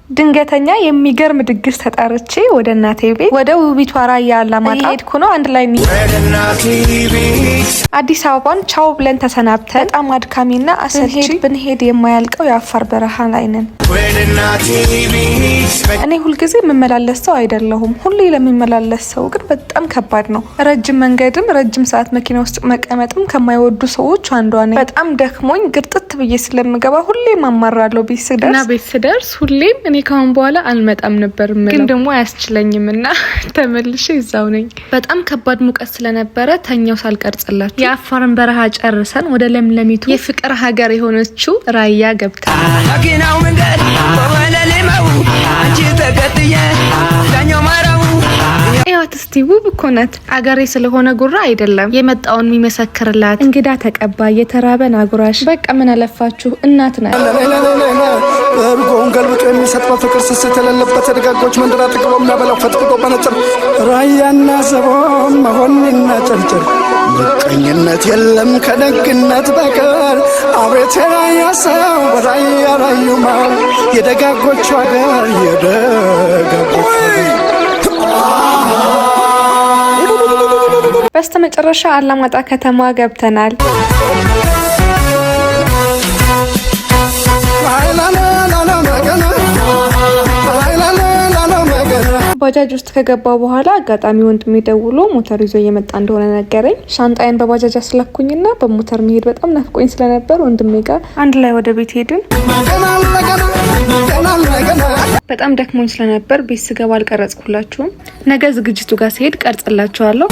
ድንገተኛ የሚገርም ድግስ ተጠርቼ ወደ እናቴ ቤት ወደ ውቢቷ ራያ አላማጣ እየሄድኩ ነው። አንድ ላይ አዲስ አበባን ቻው ብለን ተሰናብተን በጣም አድካሚና አሰልቺ ብንሄድ የማያልቀው የአፋር በረሃ ላይ ነን። እኔ ሁልጊዜ የምመላለስ ሰው አይደለሁም። ሁሌ ለሚመላለስ ሰው ግን በጣም ከባድ ነው። ረጅም መንገድም ረጅም ሰዓት መኪና ውስጥ መቀመጥም ከማይወዱ ሰዎች አንዷ ነኝ። በጣም ደክሞኝ ግርጥት ብዬ ስለምገባ ሁሌም አማራለሁ ቤት ስደርስ እና ቤት ስደርስ ሁሌም እኔ ካሁን በኋላ አልመጣም ነበር የምለው፣ ግን ደግሞ አያስችለኝም እና ተመልሼ እዛው ነኝ። በጣም ከባድ ሙቀት ስለነበረ ተኛው ሳልቀርጽላችሁ። የአፋርን በረሃ ጨርሰን ወደ ለምለሚቱ የፍቅር ሀገር የሆነችው ራያ ገብተናል። መኪናው መንገድ በወለሌመው አንቺ ተከትዬ ዳኛው ማረው። ያት እስቲ ውብ እኮ ናት። አገሬ ስለሆነ ጉራ አይደለም፣ የመጣውን የሚመሰክርላት እንግዳ ተቀባይ፣ የተራበን አጉራሽ። በቃ ምን አለፋችሁ እናት ናት። እርጎውን ገልብጦ የሚሰጥ በፍቅር ስስት የሌለበት የደጋጎች መንደር አጥግቦ የሚያበላው ፈጥፍጦ በነጥር ራያና ዘቦም መሆንና ጨርጨር ምቀኝነት የለም ከደግነት በቀር። አቤት የራያ ሰው በራያ ራዩማ የደጋጎቹ ሀገር የደጋጎቹ ሀገር። በስተመጨረሻ አላማጣ ከተማ ገብተናል። ባጃጅ ውስጥ ከገባው በኋላ አጋጣሚ ወንድሜ ደውሎ ሞተር ይዞ እየመጣ እንደሆነ ነገረኝ። ሻንጣዬን በባጃጅ አስላኩኝና በሞተር መሄድ በጣም ናፍቆኝ ስለነበር ወንድሜ ጋር አንድ ላይ ወደ ቤት ሄድን። በጣም ደክሞኝ ስለነበር ቤት ስገባ አልቀረጽኩላችሁም። ነገ ዝግጅቱ ጋር ስሄድ ቀርጽላችኋለሁ።